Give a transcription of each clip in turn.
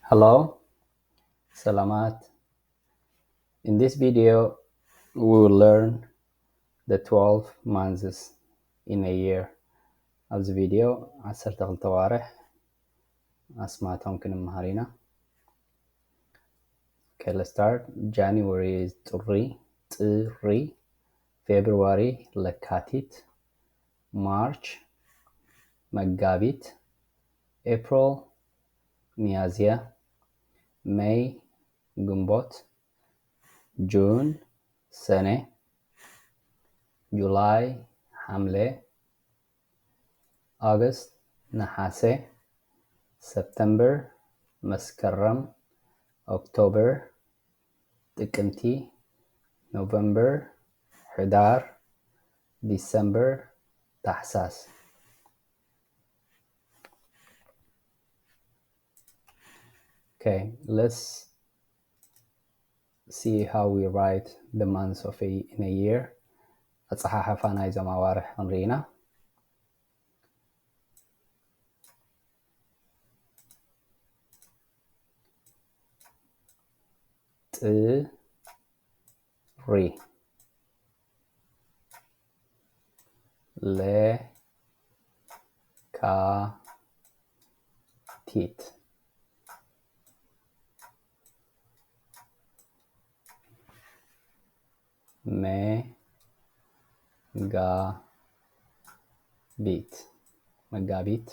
Hello, ሰላማት። In this video, we will learn the twelve months in a year. ኣብዚ ቪድዮ ዓሰርተ ክልተ ኣዋርሕ ኣስማቶም ክንመሃር ኢና። Okay, let's start. January ጥሪ፣ ጥሪ፣ February ለካቲት፣ March መጋቢት፣ April ሚያዝያ፣ May ግንቦት፣ June ሰነ፣ July ሓምለ፣ August ነሓሰ፣ September መስከረም፣ October ጥቅምቲ፣ November ሕዳር፣ December ታሕሳስ። Okay, let's see how we write the months of a, in a year. ኣጸሓሕፋ ናይዞም ኣዋርሕ ክንርኢ ኢና። ጥሪ፣ ለካቲት፣ መጋቢት፣ መጋቢት፣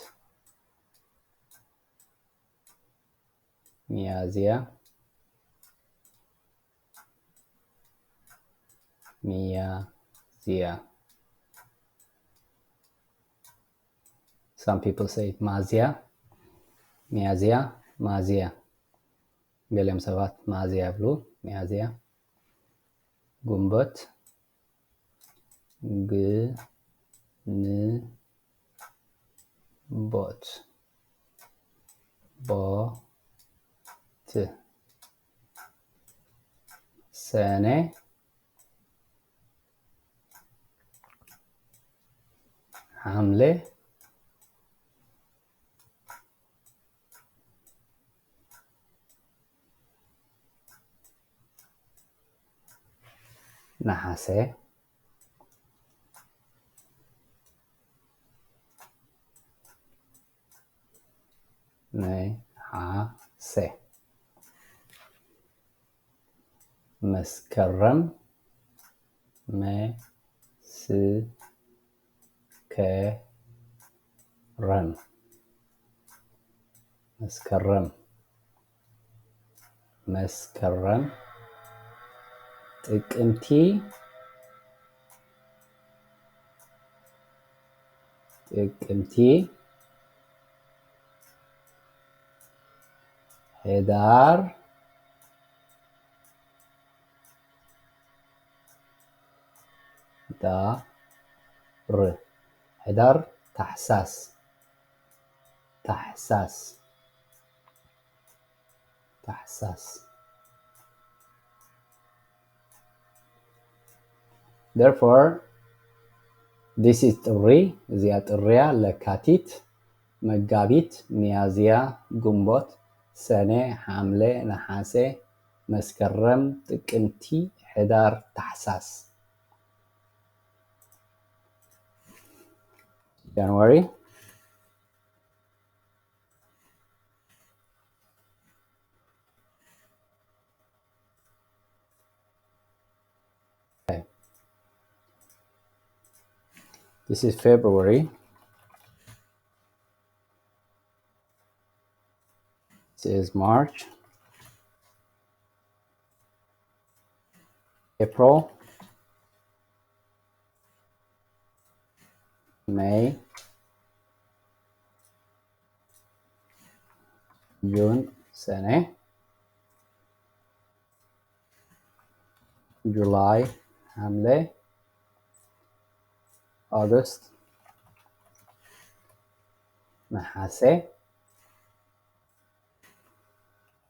ሚያዝያ፣ ሚያዝያ። Some people say ማዝያ፣ ሚያዝያ፣ ማዝያ። ገሊኦም ሰባት ማዝያ ይብሉ። ሚያዝያ፣ ግንቦት፣ ግንቦት፣ ቦት፣ ሰነ፣ ሓምለ፣ ነሓሰ፣ ነሓሰ፣ መስከረም፣ መስከረም፣ መስከረም፣ መስከረም፣ ጥቅምቲ፣ ጥቅምቲ፣ ሕዳር፣ ዳር፣ ሕዳር፣ ታሕሳስ፣ ታሕሳስ፣ ታሕሳስ። Therefore, this is ጥሪ፣ እዚኣ ጥርያ፣ ለካቲት፣ መጋቢት፣ ሚያዝያ፣ ግንቦት፣ ሰነ፣ ሓምለ፣ ነሓሰ፣ መስከረም፣ ጥቅምቲ፣ ሕዳር፣ ታሕሳስ። January። Okay. This is February. This is March. April, May, June፣ ሰነ፣ July፣ ሓምለ፣ August፣ ነሓሰ፣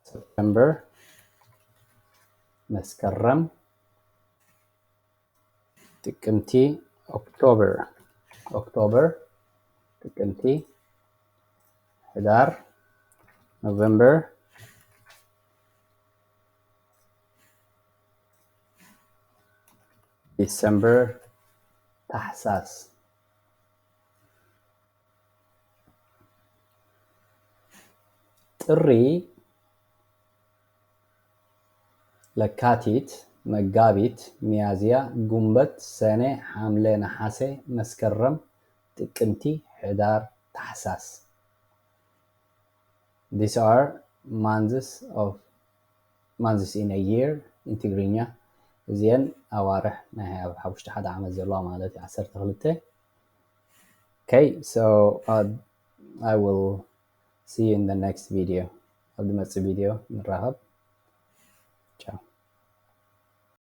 September፣ መስከረም፣ ጥቅምቲ፣ October፣ October፣ ጥቅምቲ፣ ሕዳር፣ November፣ December፣ ታሕሳስ። ጥሪ፣ ለካቲት፣ መጋቢት፣ ሚያዝያ፣ ጉንበት፣ ሰነ፣ ሓምለ፣ ነሓሰ፣ መስከረም፣ ጥቅምቲ፣ ሕዳር፣ ታሕሳስ። These are months of months in a year in ትግርኛ። እዚአን ኣዋርሕ ናይ ኣብ ውሽጢ ሓደ ዓመት ዘለዋ ማለት እዩ፣ ዓሰርተ ክልተ። Okay, so uh, I will see you in the next video. ኣብ ዝመጽእ ቪድዮ ንራኸብ።